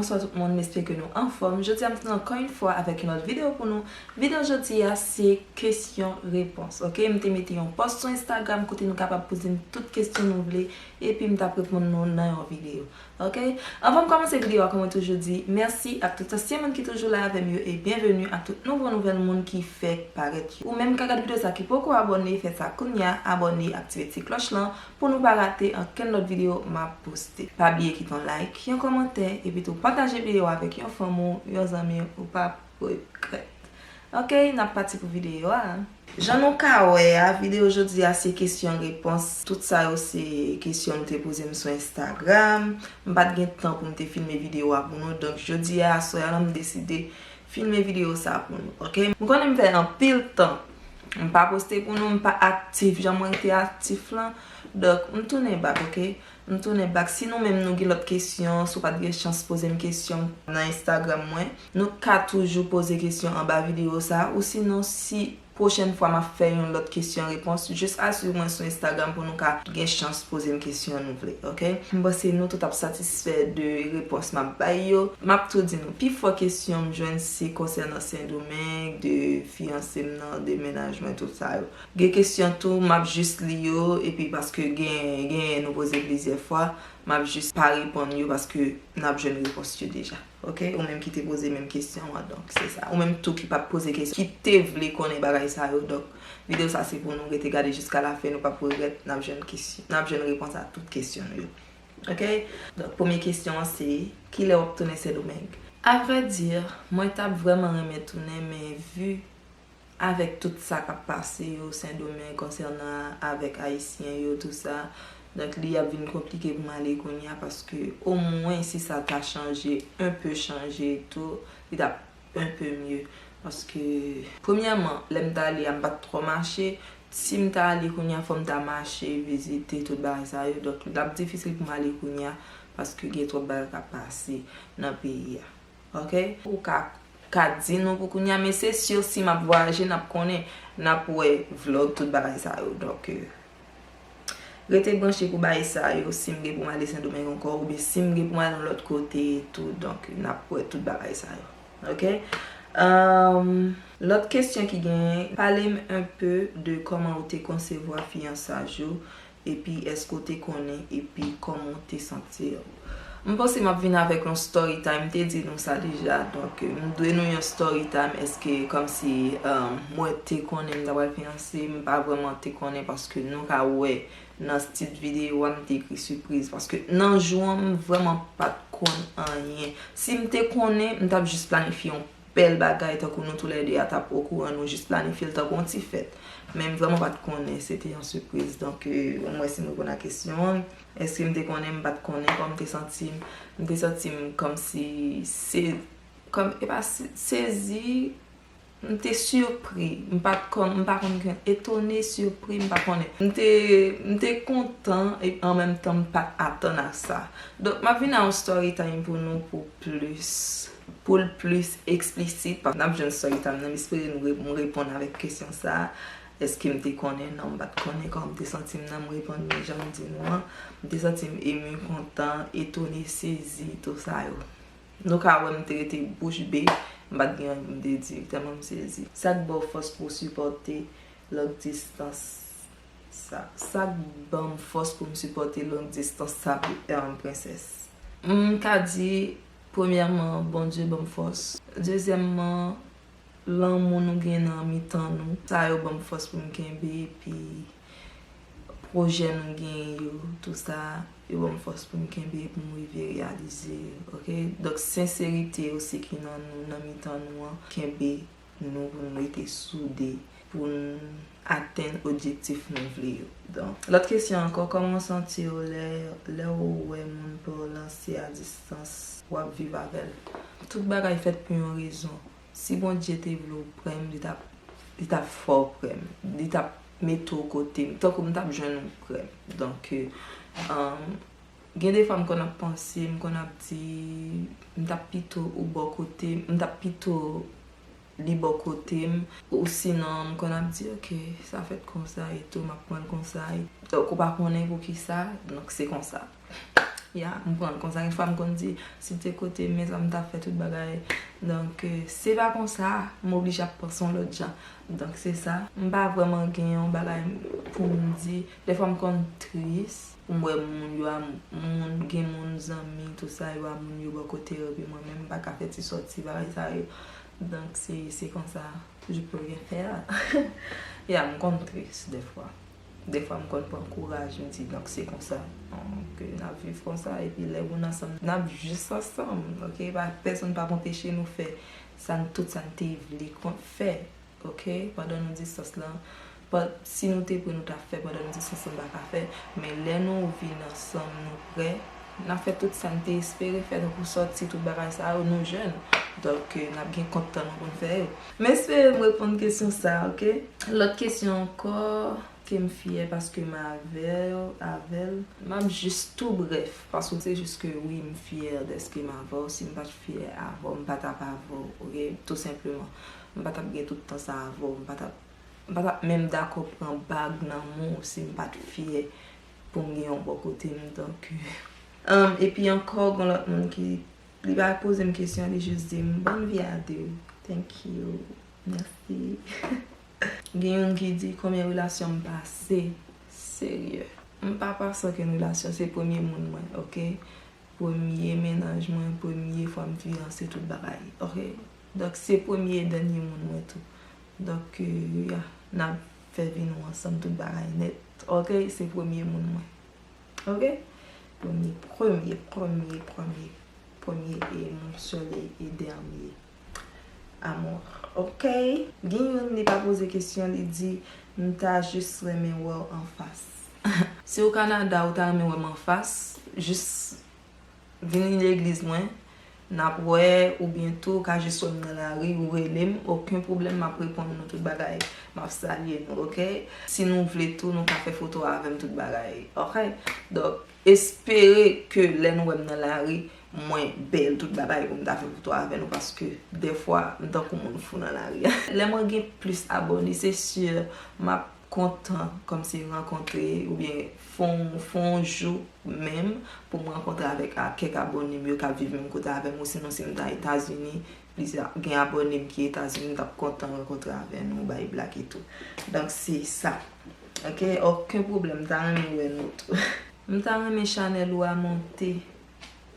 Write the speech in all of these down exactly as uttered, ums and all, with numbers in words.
Bonswa tout moun, m espere ke nou anfòm. Jodi a m tounen ankò yon fwa avèk yon lòt videyo pou nou. Videyo jodi a se kesyon repons, oke? M te mete yon pòs sou Instagram kote nou kapab poze m tout kesyon nou vle, epi m t ap reponn nou nan yon videyo, oke? Anvan m kòmanse videyo a, kòm mwen toujou di, mèsi ak tout ansyen moun ki toujou la avè m yo, e byenveni ak tout nouvo nouvèl moun ki fèk parèt yo. Ou menm ka gad videyo sa ki poko abòne, fè sa kounya, abòne, aktive ti klòch lan, pou nou pa rate ankenn lòt videyo m ap poste. Pa bliye kite yon like, yon kòmantè, epi tou pataje videyo avèk yon fanmi w, yon zanmi w, ou p ap regrèt. Oke, n ap pati pou videyo a. Jan nou ka wè a, videyo jodi a se kesyon repons. Tout sa yo se kesyon nou te poze m sou Instagram. M pa t gen tan pou m te filme videyo a pou nou. Donk, jodi a, aswè a, m deside filme videyo sa pou nou, oke? M konnen m fè anpil tan m pa poste pou nou, m pa aktif jan mwen te aktif lan. Donk, m tounen back, oke? M tounen back. Si nou menm nou gen lòt kesyon, si w pa t gen chans poze m kesyon nan Instagram mwen, nou ka toujou poze kesyon anba videyo sa, ou sinon si pwochèn fwa m ap fè yon lòt kesyon repons, jis a swiv mwen sou Instagram pou nou ka gen chans poze m kesyon nou vle, oke? M panse nou tout ap satisfè de repons m ap bay yo. M ap tou di nou, pifò kesyon m jwenn se konsènan Sendomeng, de fiyanse m nan, demennajman, tout sa yo. Gen kesyon tou, m ap jis li yo, epi paske gen, genyen nou poze plizyè fwa, m ap jis pa reponn yo paske n ap jwenn repons yo deja. Oke? Ou menm ki te poze menm kesyon an, donk, se sa. Ou menm tou ki pa t poze kesyon, ki te vle konnen bagay sa yo, donk, videyo sa se pou nou rete gade jiska lafen, nou p ap regrèt, n ap jwenn kesyon, n ap jwenn repons a tout kesyon nou yo. Oke? Donk, premye kesyon an se, kilè w ap tounen Sendomeng? Avrèdi, mwen t ap vrèman renmen tounen, men vi avèk tout sa k ap pase yo Sendomeng konsènan avèk Ayisyen yo, tou sa. Donk, li ap vin konplike pou m ale kounye a, paske omwen si sa ta chanje, enpe chanje tou, li t ap enpe mye. Paske, premyèman, lè m t ale a, m pa t twò mache. Si m ta ale kounye a, fò m ta mache, vizite tout bagay sa yo. Donk, l ap difisil pou m ale kounye a, paske gen twòp bagay k ap pase nan peyi a. Oke? Ou ka, ka di nou pou kounye a, men se si, si m ap vwayaje, n ap konnen, n ap wè vlòg, tout bagay sa yo. Donk, euh, rete branche pou bagay sa yo, si m gen pou m ale Sendomeng ankò, oubyen si m gen pou m ale yon lòt kote tou, donk, n ap wè tout bagay sa yo. Oke? Euh, lòt kesyon ki genyen, pale m enpe de kòman ou te konsevwa fiyansaj ou, epi èske w te konnen, epi kòman w te santi w? M panse m ap vin avèk yon story time, m te di nou sa deja, donk, m dwe nou yon story time, èske kòmsi, um, mwen te konnen m ta pral fiyanse, m pa vrèman te konnen, paske nou ka wè nan tit videyo a, m te ekri sipriz, paske nan jou an, m vrèman pa t konn anyen. Si m te konnen, m t ap jis planifye yon bèl bagay, tankou nou toulède a t ap okouran, nou jis planifye l tankou yon ti fèt. Men m vrèman pa t konnen, se te yon sipriz. Donk, euh, m wè si m reponn a kesyon an. Èske m te konnen? M pa t konnen. Kòman m te santi m? M te santi m kòmsi se, kòm, e pa se-, sezi, m te sipri. M pa t konn, m pa konn gen etone, sipri, m pa konnen. M te, m te kontan e an menm tan m pa t atann a sa. Donk, m ap vin a yon story time pou nou pou plis, pou l plis eksplisit. N ap jwenn story time nan, m espere nou re-, m reponn avèk kesyon sa a. Èske m te konnen? Non, m pa t konnen. Kòman m te santi m nan, m reponn li jan m di nou an. M te santi m emu, kontan, etone, sezi, tou sa yo. Nou ka wè m te rete bouch be, m pa t gen anyen pou m te di, tèlman m sezi. Sa k ba w fòs pou w sipòte long distance sa? Sa k ban m fòs pou m sipòte long distance sa, um, Princess? M ka di, premyèman, Bondye ban m fòs. Dezyèmman, lanmou nou gen nan mitan nou. Sa yo ban m fòs pou m kenbe, epi pwojè nou genyen yo, tou sa, yo ban m fòs pou m kenbe, pou m rive reyalize yo, oke? Donk, senserite osi ki nan nou, nan mitan nou an, kenbe nou pou nou rete soude, pou n atenn objektif nou vle yo. Donk, lòt kesyon ankò, kòman w santi w lè, lè w wè moun pa w lan se a distans w ap viv avè l? Tout bagay fèt pou yon rezon. Si Bondye te vle w prè m, li t ap, li t ap fè w prè m. Li t ap mete w kote m. Tankou m t ap jwenn ou prè m. Donk, euh, um, gen de fwa m konn ap panse, m konn ap di, m t ap pito ou bò kote m, m t ap pito li bò kote m, ou sinon m konn ap di, oke, sa fèt konsa e tou, m ap pran l konsa. Donk, ou pa konnen poukisa, donk se konsa. Ya, m pran l konsa. Gen fwa m konn di, si l te kote m, mezanmi, m t ap fè tout bagay. Donk, euh, se pa konsa, m oblije ap panse yon lòt jan. Donk, se sa. M pa vrèman gen yon bagay pou m di. Dèfwa m konn tris pou m wè moun yo a, moun, gen moun zanmi, tout sa yo a, moun yo bò kote yo, epi mwen menm m pa ka fè ti sòti, bagay sa yo. Donk, se, se konsa, je peux rien faire. Ya, m konn tris dèfwa. Dèfwa m konn pran kouraj, m di, donk, se konsa. Donk, n ap viv konsa, epi lè moun ansanm, n ap jis ansanm, oke? Pa, pèsonn p ap anpeche nou fè sa n, tout sa n te vle kon, fè, oke? Pandan nou distans lan, pa, si nou te pre, nou t ap fè, pandan nou distans lan, n pa ka fè. Men lè nou vin ansanm, nou prè, n ap fè tout sa n te espere fè, tankou sòti, tout bagay sa yo, nou jèn. Donk, euh, n ap gen kont tan nou pou n fè yo. M espere m reponn kesyon sa, oke? Lòt kesyon ankò, ke m fyè paske m avè, avè l. M ap jis tou brèf, paske se jis ke wi, m fyè dèske m avè w. Si m pa t fyè avè w, m pa t ap avè w, oke? Tou senpleman. M pa t ap gen tout tan sa avè w. M pa t ap, m pa t ap menm dakò pran bag nan men w si m pa t fyè pou m gen yon bò kote m. Donk, um, epi ankò, gen lòt moun ki, li pa poze m kesyon, li jis di m, "Bonne vie à deux." Thank you. Mèsi. Gen youn ki di, "Konbyen relasyon m pase?" Serye. M pa pase okenn relasyon, se premye moun mwen, oke? Premye mennaj mwen, premye fwa m fiyanse, tout bagay, oke? Donk, se premye e dènye moun mwen tou. Donk, euh, ya, n ap fè vi nou ansanm, tout bagay nèt, oke? Se premye moun mwen, oke? Premye, premye, premye, premye, premye e mon seul et, et dernier amour, oke? Gen youn, li pa poze kesyon, li di, "M ta jis renmen wè w anfas." Si w Kanada, ou ta renmen wè m anfas, jis vini legliz mwen, n ap wè, oubyen tou, ou ka jis wè m nan lari, ou rele m, okenn pwoblèm, m ap reponn nou tout bagay. M ap salye nou, oke? Si nou vle tou, nou ka fè foto avè m, tout bagay, oke? Donk, espere ke lè nou wè m nan lari, mwen bèl, tout bagay, pou m ta fè foto avè nou, paske dèfwa, m tankou moun fou nan lari. Lè mwen gen plis abòne, se si m ap kontan kòmsi rankontre, oubyen fè yon, fè yon jou menm pou m rankontre avèk a, kèk abòne m yo k ap viv menm kote avè m, ou sinon si m ta Etazini, plizyè, gen abòne m ki Etazini, m t ap kontan rankontre avè nou, bay blag e tou. Donk, se sa. Oke, okenn pwoblèm, m ta renmen wè nou tou. M ta renmen chanèl ou a monte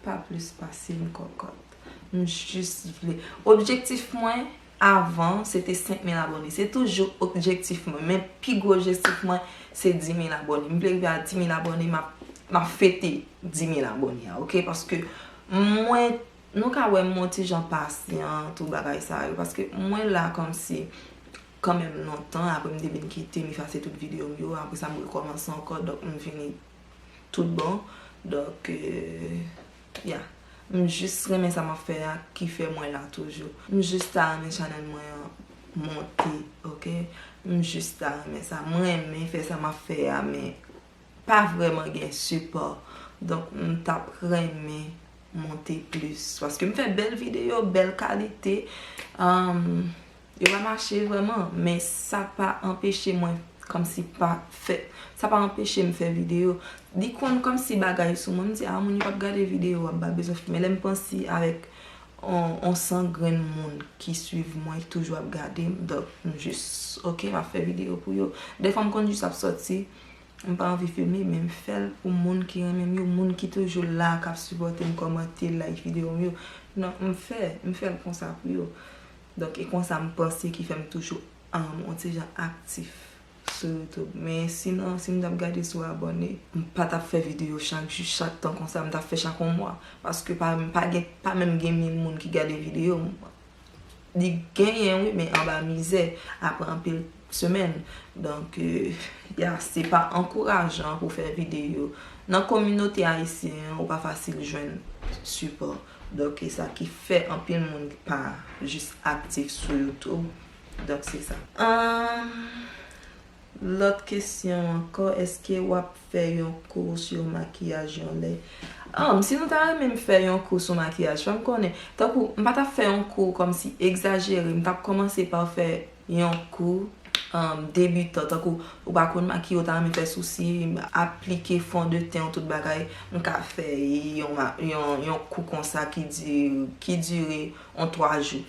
pa plis pase m kòkòt. M jis vle. Objektif mwen avan, se te senk mil abòne. Se toujou objektif mwen. Men pi gwo objektif mwen, se di mil abòne. M vle rive a di mil abòne, m ap, m ap fete di mil abòne a, oke? Paske mwen, nou ka wè m yon ti jan pasyan, tout bagay sa yo. Paske mwen la kòmsi, kanmenm lontan, apre m te vin kite, m efase tout videyo m yo, apre sa m rekòmanse ankò, donk m vini tout bon. Donk, euh, ya. M jis renmen sa m ap fè a, ki fè mwen la toujou. M jis ta renmen chanèl mwen an monte, oke? M jis ta renmen sa. Mwen renmen fè sa m ap fè a, men pa vrèman gen sipò. Donk, m t ap renmen monte plis. Paske m fè bèl videyo, bèl kalite. Ahn, yo pa mache vrèman, men sa pa anpeche mwen kòmsi pa fè, sa pa anpeche m fè videyo. Li konn kòmsi bagay sou mwen, m di, "A, moun yo p ap gade videyo a, m pa bezwen filme." Lè m panse avèk on, on san grenn moun ki swiv mwen, ki toujou ap gade m, donk m jis, oke, m ap fè videyo pou yo. Dèfwa m konn jis ap sòti, m pa anvi filme, men m fè l pou moun ki renmen m yo, moun ki toujou la, k ap sipòte m, kòmante, like videyo m yo. Non, m fè, m fè l konsa pou yo. Donk, e konsa m panse ki fè m toujou, um, on ti jan aktif sou YouTube. Men sinon, si m t ap gade sou abòne, m pa t ap fè videyo chak jou, chak tan konsa, m t ap fè chak yon mwa. Paske pa, pa gen, pa menm gen mil moun ki gade videyo m. Li genyen, wi, men anba mizè, apre anpil semèn. Donk, euh, ya, se pa ankourajan pou fè videyo. Nan kominote ayisyen an, ou pa fasil jwenn sipò. Donk, e sa ki fè anpil moun pa jis aktif sou YouTube. Donk, se sa. Ahn, lòt kesyon ankò, èske w ap fè yon kou sou makiyaj yon lè? Ahn, si nou ta renmen m fè yon kou sou makiyaj, fè m konnen. Tankou, m pa t ap fè yon kou kòmsi egzajere, m t ap kòmanse pa fè yon kou um, debitan, tankou ou pa konn makiye, ou ta renmen fè sousi, aplike fon de ten, tout bagay, m ka fè yon, ma- yon, yon kou konsa ki di, ki dire yon twa jou.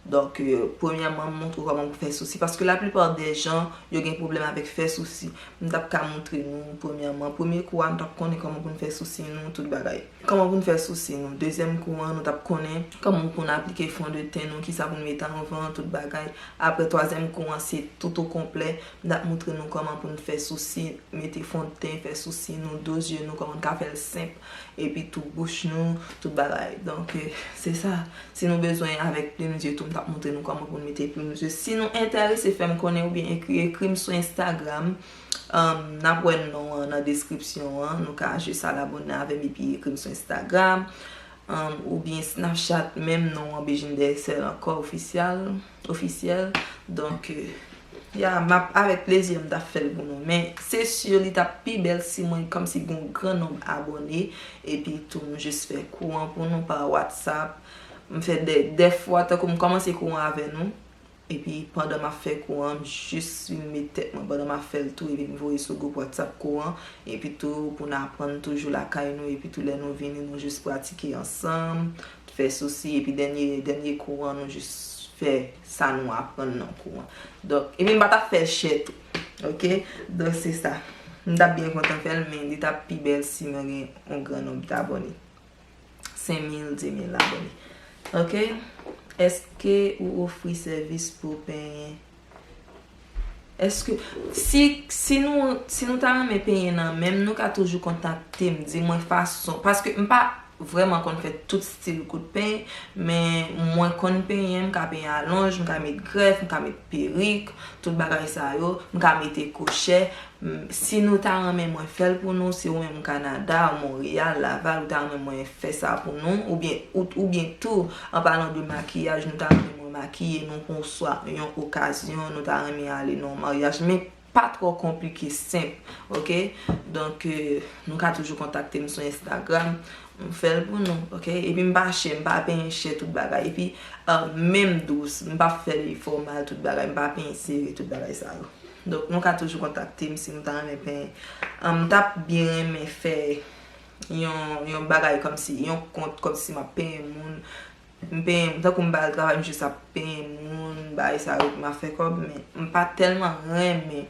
Donk, euh, premyèman, m montre w kòman pou fè sousi. Paske laplipa dè jan, yo gen pwoblèm avèk fè sousi. M t ap ka montre nou, premyèman. Premye kou a, nou t ap konnen kòman pou n fè sousi nou, tout bagay. Kòman pou n fè sousi nou. Dezyèm kou an, nou t ap konnen kòman pou n aplike fon de ten nou, kisa pou n mete anvan, tout bagay. Apre, twazyèm kou an, se tout o konplè. M t ap montre nou kòman pou n fè sousi, mete fon de ten, fè sousi nou, do zye nou, kòman n ka fè l senp. Epi tou bouch nou, tout bagay. Donk, euh, se sa. Si nou bezwen avèk plim zye tou, m t ap montre nou kòman pou n mete plim zye. Si nou enterese, fè m konnen oubyen ekri, ekri m sou Instagram. Um, n ap wè non an nan deskripsyon an. Nou ka jis al abòne avè m epi ekri m sou Instagram. Um, oubyen Snapchat, menm non an, Bejine Dèyèsèl ankò, ofisyal, ofisyèl. Donk, euh, ya, m ap, avèk plezi, m t ap fè l pou nou. Men, se si li t ap pi bèl si mwen, kòmsi, gen yon gran nonb abòne. Epi tou, m jis fè kou an pou nou pa WhatsApp. M fè de, dèfwa, tankou m kòmanse kou an avè nou. Epi pandan m ap fè kou an, m jis filme tèt mwen pandan m ap fè l tou, epi m voye sou gwoup WhatsApp kou an. Epi tou, pou n aprann toujou lakay nou, epi tou lè nou vini, nou jis pratike ansanm, fè sousi, epi dènye, dènye kou an, nou jis fè sa nou aprann nan kou an. Donk, epi m pa t ap fè l chè tou. Oke? Donk, se sa. M t ap byen kontan fè l, men li t ap pi bèl si mwen gen yon gran nonb abòne. Senk mil, dis mil abòne. Oke? Èske ou ofri sèvis pou penyen? Èske, si, si nou, si nou ta renmen penyen nan men m, nou ka toujou kontakte m, di mwen fason. Paske m pa vrèman konn fè tout stil kout penyen, men mwen konn penyen, m ka penyen alonj, m ka met grèf, m ka met perik, tout bagay sa yo, m ka mete kwochè. M, si nou ta renmen mwen fè l pou nou, si ou menm Kanada, Monreyal, Laval, ou ta renmen mwen fè sa pou nou, oubyen, ou, oubyen tou, an palan de makiyaj, nou ta renmen mwen makiye nou pou swa yon okazyon, nou ta renmen ale nan yon maryaj, men pa twò konplike, senp, oke? Donk, euh, nou ka toujou kontakte m sou Instagram, m fè l pou nou, oke? Epi m pa chè, m pa penyen chè tout bagay. Epi, euh, menm dous, m pa fè li fòmal tout bagay, m pa penyen sere tout bagay sa yo. Donk, nou ka toujou kontakte m si nou ta renmen penyen. An, m t ap byen renmen fè yon, yon bagay kòmsi, yon kont kòmsi m ap penyen moun. M penyen, tankou m pa al travay, m jis ap penyen moun, bagay sa yo pou m ap fè kòb, men m pa tèlman renmen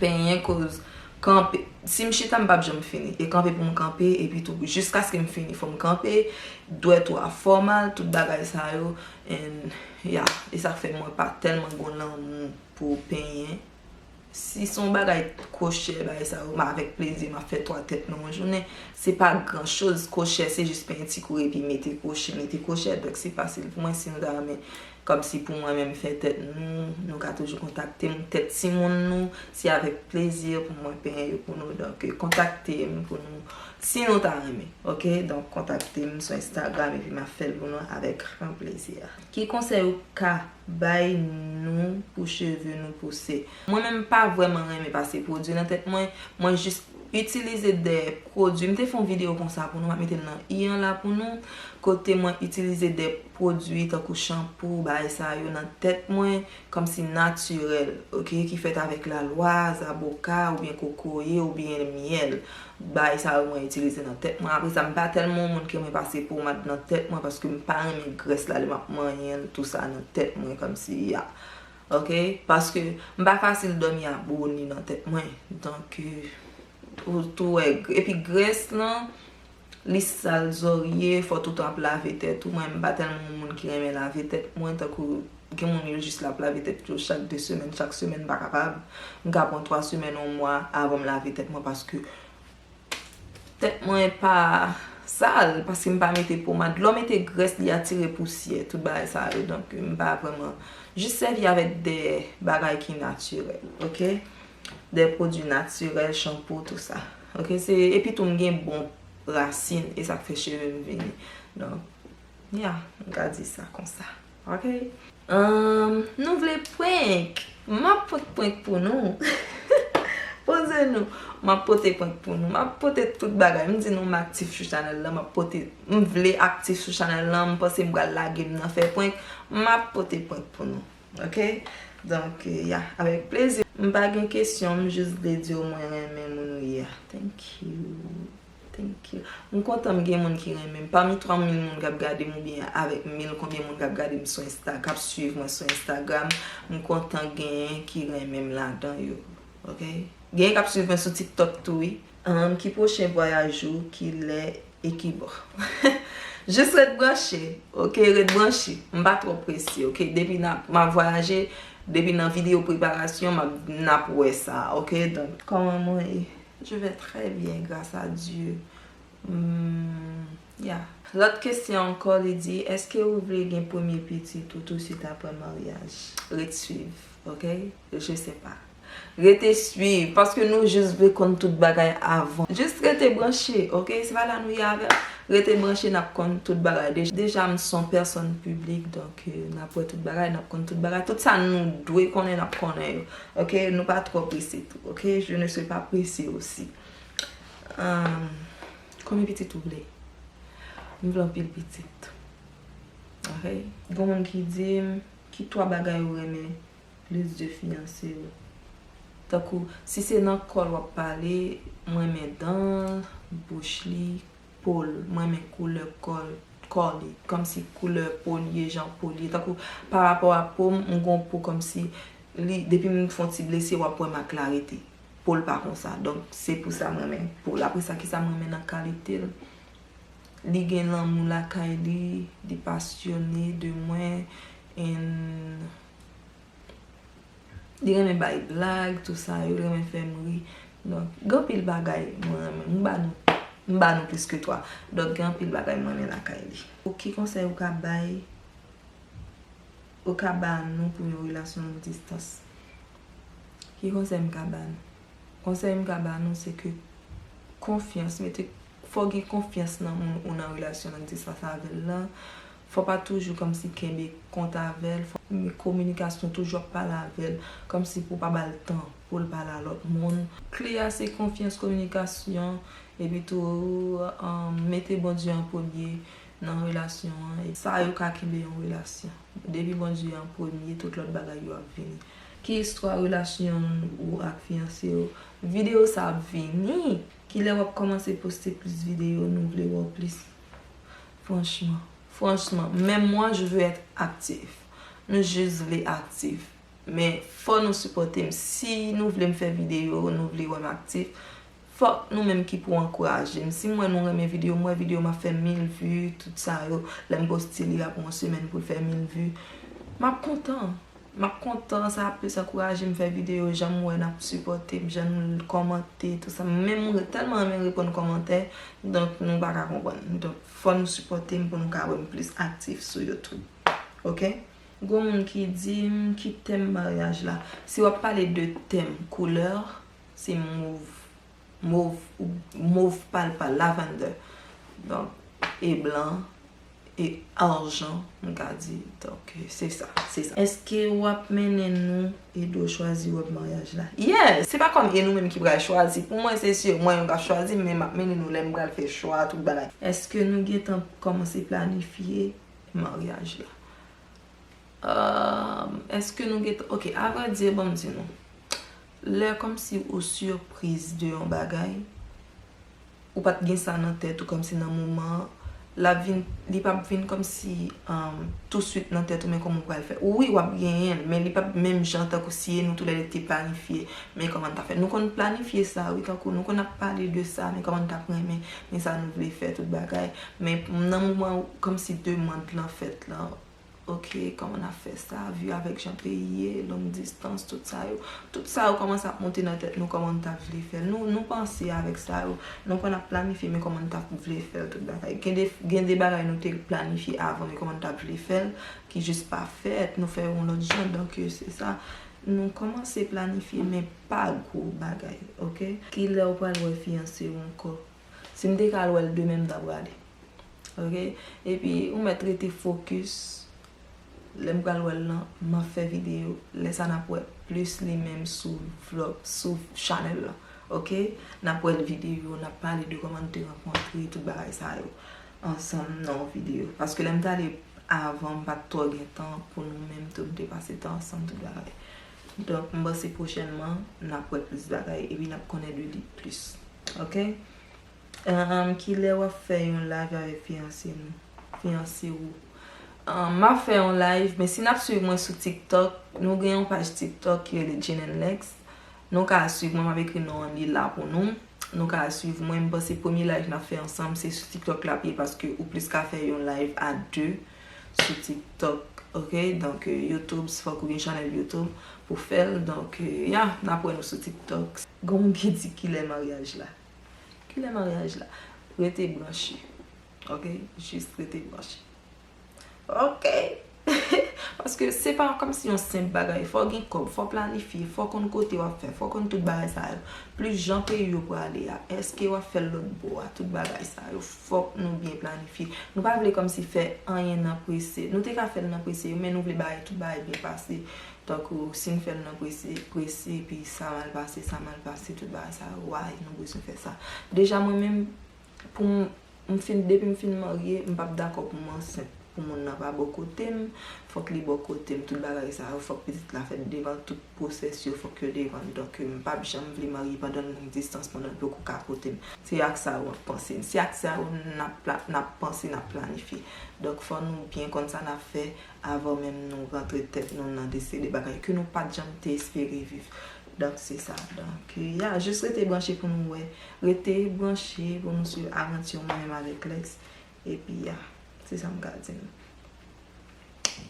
penyen koz kanpe. Si m chita, m p ap janm fini. E kanpe pou m kanpe, epi tou, jiskaske m fini, fò m kanpe, dwèt ou a fòmal, tout bagay sa yo. And, yeah, e sa k fè mwen pa tèlman gon lanmou pou penyen. Si se yon bagay kwochè, bagay sa yo, m avèk plezi, m ap fè twa tèt nan yon jounen. Se pa gran choz, kwochè, se jis penyen ti kou epi mete kwochè, mete kwochè. Donk, se fasil pou mwen si nou ta renmen, kòmsi pou mwen menm fè tèt nou, nou ka toujou kontakte m, tèt timoun nou, se avèk plezi pou mwen penyen yo pou nou. Donk, kontakte m pou nou, si nou ta renmen, oke? Donk, kontakte m sou Instagram epi m ap fè l pou nou avèk gran plezi. Ki konsèy ou ka bay nou pou cheve nou pouse? Mwen menm, m pa vrèman renmen pase pwodui nan tèt mwen. Mwen jis itilize de pwodui. M te fè yon videyo konsa pou nou, m ap mete l nan i an la pou nou. Kote mwen itilize de pwodui tankou chanpou, bagay sa yo nan tèt mwen, kòmsi natirèl, oke, ki fèt avèk lalwa, zaboka, oubyen kokoye, oubyen myèl. Bagay sa yo mwen itilize nan tèt mwen. Apre sa, m pa tèlman yon moun ki renmen pase pomad nan tèt mwen, paske m pa renmen grès la, lè m ap manyen l, tou sa nan tèt mwen, kòmsi, ya. Oke? Paske m pa fasil dòmi a boni nan tèt mwen. Donk, euh, ou tou wè, epi grès lan, li sal zòrye, fò toutan ap lave tèt ou. Mwen, m pa tèlman yon moun ki renmen lave tèt mwen, tankou gen moun yo jis la ap lave tèt yo chak de semèn, chak semèn, m pa kapab. M ka pran twa semèn, yon mwa, avan m lave tèt mwen, paske tèt mwen pa sal, paske m pa mete pomad. Lè w mete grès, li atire pousyè, tout bagay sa yo. Donk, m pa vrèman, jis sèvi avèk de bagay ki natirèl, oke? De pwodui natirèl, chanpou, tou sa. Oke, se, epi tou m gen bon rasin, e sa k fè cheve m vini. Donk, ya, m ka di sa konsa. Oke? Ahn, nou vle prank? M ap pote prank pou nou. Poze nou. M ap pote prank pou nou. M ap pote tout bagay. M di nou m aktif sou chanèl lan, m ap pote, m vle aktif sou chanèl lan, m panse m pral lage m nan fè prank. M ap pote prank pou nou. Oke? Donk, euh, ya, avèk plezi. M pa gen kesyon, m jis vle di w mwen renmen moun ou ye a. Thank you. Thank you. M kontan m gen moun ki renmen m. Pami twa mil moun k ap gade m oubyen avèk mil konbyen moun k ap gade m sou Insta, k ap swiv mwen sou Instagram, m kontan genyen ki renmen m ladan yo. Ok? Genyen k ap swiv mwen sou TikTok tou, wi. Ahn, ki pwochen vwayaj ou, ki lè e ki bò? Jis ret branche, ok? Ret branche. M pa twò prese, ok? Depi n ap, m ap vwayaje, depi nan videyo preparasyon, m ap, n ap wè sa, ok? Donk, kòman mwen ye? Je vais très bien, grâce à Dieu. Hmm, yeah. Lòt kesyon ankò, li di, èske ou vle gen premye pitit ou touswit apre maryaj? Ret swiv, ok? Je sais pas. Rete swiv, paske nou jis vle konn tout bagay avan. Jis rete branche, ok? Se pa la nou ye avè m. Rete branche, n ap konn tout bagay. Dej-, deja, m se yon pèsòn piblik, donk, euh, n ap wè tout bagay, n ap konn tout bagay. Tout sa nou dwe konnen, n ap konnen yo. Ok? Nou pa twò prese tou, ok? Je ne suis pas pressée aussi. Euh, konbyen pitit ou vle? M vle anpil pitit. Ok? Gen moun ki di m, ki twa bagay ou renmen plis de fiyanse w? Tankou, si se nan kò l w ap pale, m renmen dan l, bouch li, po l. M renmen koulè kò l, kò li. Kòmsi koulè po l ye, jan po l ye. Tankou, pa rapò a po m, m gon po kòmsi, li, depi m fè yon ti blese, w ap wè m ak klarite. Po l pa konsa. Donk, se pou sa m renmen po l. Apre sa, kisa m renmen nan kalite l? Li gen lanmou lakay li, li pasyone de mwen, and li renmen bay blag, tou sa yo, li renmen fè m ri. Donk, gen anpil bagay mwen renmen. M ba nou, m ba nou plis ke twa. Donk, gen anpil bagay mwen renmen lakay li. Ki konsèy ou ka bay, ou ka ba nou pou yon relasyon long distans? Ki konsèy m ka ba nou? Konsèy m ka ba nou, se ke konfyans, mete, fò gen konfyans nan moun ou nan relasyon long distans avè l lan. Fò pa toujou kòmsi kenbe kont avè l. Fò gen kominikasyon, toujou ap pale avè l, kòmsi pou w pa ba l tan pou l pale a lòt moun. Kle a se konfyans, kominikasyon, epi tou, um, mete Bondye an premye nan relasyon an. E sa yo ka kenbe yon relasyon. Depi Bondye an premye, tout lòt bagay yo ap vini. Ki istwa relasyon ou ak fiyanse w? Videyo sa ap vini. Kilè w ap kòmanse poste plis videyo, nou vle wè w plis? Franchman, franchman, menm mwen, je veux être actif. Nou jis vle aktif. Men fò nou sipòte m. Si nou vle m fè videyo, nou vle wè m aktif, fòk nou menm ki pou ankouraje m. Si m wè nou renmen videyo, m wè videyo m ap fè mil vi, tout sa yo, lè m poste li apre yon semèn pou l fè mil vi, m ap kontan. M ap kontan, sa ap plis ankouraje m fè videyo, jan m wè n ap sipòte m, jan nou kòmante, tou sa. Men m re-, tèlman renmen reponn kòmantè, donk nou pa ka konprann. Donk, fò nou sipòte m pou nou ka wè m plis aktif sou YouTube. Ok? Gon moun ki di m ki tèm maryaj la. Si w ap pale de tèm koulè, se mov. Mov, ou, mov pal pal, lavender. Donk, e blan, e arjan, m ka di. Donk, se sa, se sa. Èske w ap mennen nou ede w chwazi wòb maryaj la? Yeah! Se pa kòm e nou menm ki pral chwazi. Pou mwen, se si mwen menm k ap chwazi, men m ap mennen nou lè m pral fè chwa, tout bagay. Èske nou gentan kòmanse planifye maryaj la? Èske nou gentan, ok, avrèdi, ban m di nou. Lè kòmsi ou sipriz de yon bagay, ou pa t gen sa nan tèt ou, kòmsi nan moman an, l ap vin, li p ap vin kòmsi, um, touswit nan tèt ou, men kòman ou pral fè. Wi, w ap genyen l, men li p ap menm jan tankou si e nou toulède te planifye, men kòman n t ap fè. Nou konn planifye sa, wi, tankou nou konn ap pale de sa, men kòman n t ap renmen, men sa nou vle fè, tout bagay. Men nan moman kòmsi demann lan fèt lan, ok, kòman n ap fè sa, vi avèk jan peyi ye, long distans, tout sa yo. Tout sa yo kòmanse ap monte nan tèt nou, kòman n t ap vle fè l. Nou, nou panse avèk sa yo. Nou konn ap planifye, men kòman n t ap vle fè l, tout bagay. Gen de, gen de bagay nou te planifye avan, men kòman n t ap vle fè l, ki jis pa fèt, nou fè yon lòt jan, donk, se sa. Nou kòmanse planifye, men pa gwo bagay, ok? Kilè ou pral wè fiyanse w ankò? Si m te ka al wè l demen, m ta prale. Ok? Epi, ou mèt rete fokis. Lè m pral wè l lan, m ap fè videyo. Lè sa n ap wè plis li menm sou vlog, sou chanèl lan. Ok? N ap wè l videyo, n ap pale de kòman n te rankontre, tout bagay sa yo ansanm nan yon videyo. Paske lè m t ale avan, m pa t twò gen tan pou nou menm tou, m te pase tan ansanm, tout bagay. Donk, m panse pwochènman, n ap wè plis bagay epi n ap konnen de li plis. Ok? Ahn, kilè w ap fè yon live avèk fiyanse nou? Fiyanse ou? Ahn, m ap fè yon live, men si n ap swiv mwen sou TikTok, nou gen yon paj TikTok ki rele Jane and Lex. Nou ka swiv mwen, m ap ekri non an li la pou nou. Nou ka swiv mwen, m panse premye live n ap fè ansanm, se sou TikTok l ap ye, paske ou plis ka fè yon live a de sou TikTok, ok? Donk, euh, YouTube, fòk ou gen chanèl YouTube pou fè l. Donk, euh, ya, n ap wè nou sou TikTok. Gen moun ki di kilè maryaj la? Kilè maryaj la? Rete branche, ok? Jis rete branche. Ok. Paske se pa kòmsi yon senp bagay. Fò gen kòb, fò planifye, fò konn kote w ap fè, fò konn tout bagay sa yo. Plis jan peyi yo prale a, èske w ap fè l lòt bò a, tout bagay sa yo, fòk nou byen planifye. Nou pa vle kòmsi fè anyen nan prese. Nou te ka fè l nan prese, men nou vle bagay, tout bagay byen pase. Tankou si n fè l nan prese, prese, epi sa mal pase, sa mal pase, tout bagay sa yo, why nou bezwen fè sa? Deja mwen menm, pou m, m fin, depi m fin marye, m p ap dakò pou m ansent. Pou moun nan pa bò kote m, fòk li bò kote m, tout bagay sa yo, fòk pitit la fèt devan, tout pwosès yo, fòk yo devan. Donk, m p ap janm vle marye pandan l long distans, pandan l poko ka kote m. Se ak sa yo m ap panse. Se ak sa yo n ap pla-, n ap panse, n ap planifye. Donk, fò nou byen konn sa n ap fè avan menm nou rantre tèt nou nan de seri de bagay ke nou pa t janm te espere viv. Donk, se sa. Donk, ya, jis rete branche pou nou wè. Rete branche pou nou swiv avanti mwen menm avèk Lex. Epi, ya, se sa m ka di nou.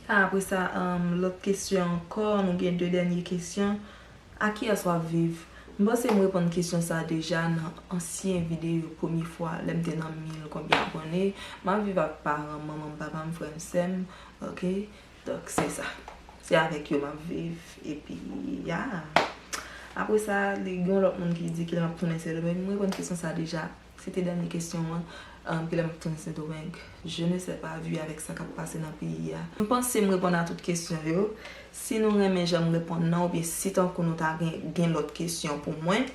Ya, apre sa, um, lòt kesyon ankò, nou gen de dènye kesyon. A kiyès w ap viv? M panse m reponn kesyon sa deja nan ansyen videyo, premye fwa, lè m te nan mil konbyen abòne. M ap viv ak paran m, manman m, papa m, frè m, sè m, ok? Donk, se sa. Se avèk yo m ap viv. Epi, ya. Apre sa, li gen yon lòt moun ki di kilè m ap tounen Sendomeng. M reponn kesyon sa deja. Se te dènye kesyon an. Um, kilè m ap tounen Sendomeng? Je ne sais pas, vu avèk sa k ap pase nan peyi a. M panse m reponn a tout kesyon yo. Si nou renmen jan m reponn nan, oubyen si tankou nou ta gen, gen lòt kesyon pou mwen,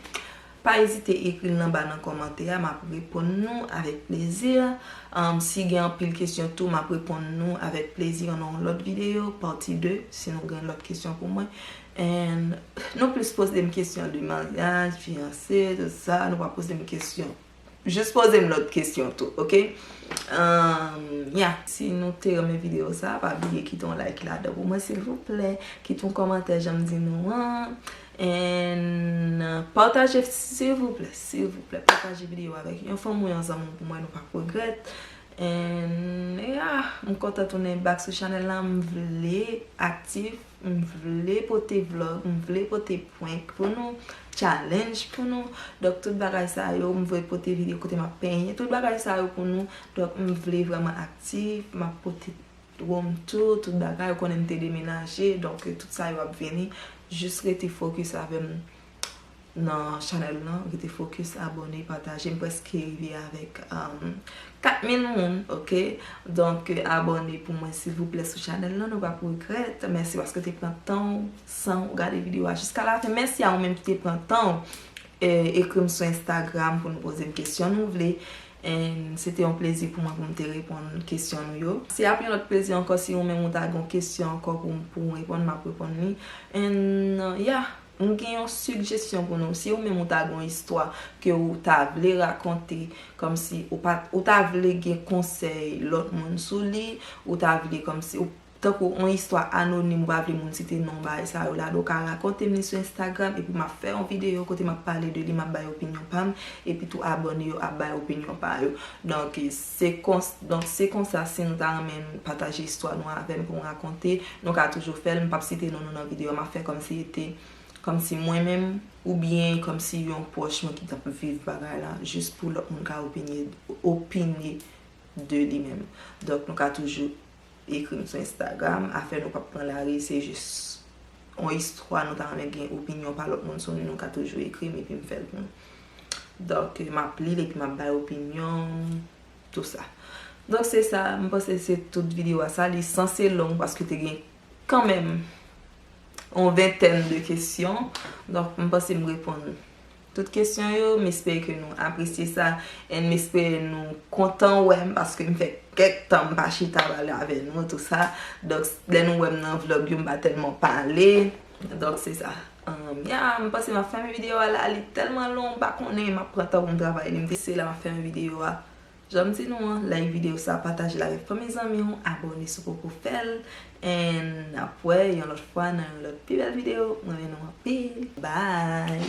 pa ezite ekri l nan ba nan kòmantè a, m ap reponn nou avèk plezi. Um, si gen anpil kesyon tou, m ap reponn nou avèk plezi nan yon lòt videyo, pati de, si nou gen lòt kesyon pou mwen. And nou plis poze m kesyon de maryaj, fiyanse, tout sa, nou pa poze m kesyon. Jis poze m lòt kesyon tou, ok? Um, ya. Si nou te renmen videyo sa, pa bliye kite yon like ladan pou mwen, silvouplè. Kite yon kòmantè, jan m di nou an. And, uh, pataje, silvouplè, silvouplè, pataje videyo avèk yon fanmi ou yon zanmi w pou mwen, nou p ap regrèt. And, yeah, m kontan tounen back sou chanèl la, m vle aktif, m vle pote vlog, m vle pote prank pou nou, challenge pou nou. Donk, tout bagay sa yo, m vle pote videyo kote m ap penyen, tout bagay sa yo pou nou. Donk, m vle vrèman aktif, m ap pote room tour, tout bagay, ou konnen m te demenaje, donk, tout sa yo ap vini. Jis rete focus avè m nan chanèl lan, rete focus, abòne, pataje, m prèske rive avèk, um, kat mil moun, ok? Donk, abòne pou mwen, silvouplè, sou chanèl lan, nou p ap regrèt. Mèsi paske w te pran tan w, san w gade videyo a jiska lafen. Mèsi a ou menm ki te pran tan w, eh, ekri m sou Instagram pou nou poze m kesyon nou vle. And se te yon plezi pou mwen pou m te reponn kesyon nou yo. Se ap yon lòt plezi ankò si ou menm ou ta gen yon kesyon ankò pou, pou m reponn, m ap reponn li. And, uh, yeah, m gen yon sigjesyon pou nou. Si ou menm ou ta gen yon istwa ke ou ta vle rakonte, kòmsi ou pa, ou ta vle gen konsèy lòt moun sou li, ou ta vle kòmsi ou tankou yon istwa anonim, ou pa vle moun site non, bagay sa yo la, ou ka rakonte m li sou Instagram, epi m ap fè yon videyo kote m ap pale de li, m ap bay opinyon pa m, epi tou abòne yo ap bay opinyon pa yo. Donk, se kons-, donk, se konsa, si nou ta renmen pataje istwa nou avè m pou m rakonte, nou ka toujou fè l, m p ap site non nou nan videyo a, m ap fè kòmsi se te, kòmsi mwen menm, oubyen kòmsi yon pwòch mwen ki t ap viv bagay la, jis pou lòt moun ka opinye, opinye de li menm. Donk, nou ka toujou ekri m sou Instagram. Afè nou p ap pran lari, se jis yon istwa, nou ta renmen gen opinyon pa lòt moun sou li, nou ka toujou ekri m epi m fè l pou nou. Donk, m ap li l epi m ap bay opinyon m, tou sa. Donk, se sa, m panse se tout videyo a sa. Li sanse long paske te gen kanmenm yon ventèn de kesyon. Donk, m panse m reponn tout kesyon yo. M espere ke nou apresye sa. And m espere nou kontan wè m, paske m fè kèk tan m pa chita pale avè nou, tou sa. Donk, lè nou wè m nan vlog yo, m pa tèlman pale. Donk se sa. Um, yeah, m panse m ap fèmen videyo a la, li tèlman long, m pa konnen, m ap pran tan pou m travay li. M te se la m ap fèmen videyo a. Jan m di nou an, like videyo sa, pataje l avèk fanmi zanmi w, abòne si w poko fè l. And n ap wè yon lòt fwa nan yon lòt pi bèl videyo. Mwen renmen nou anpil. Bye!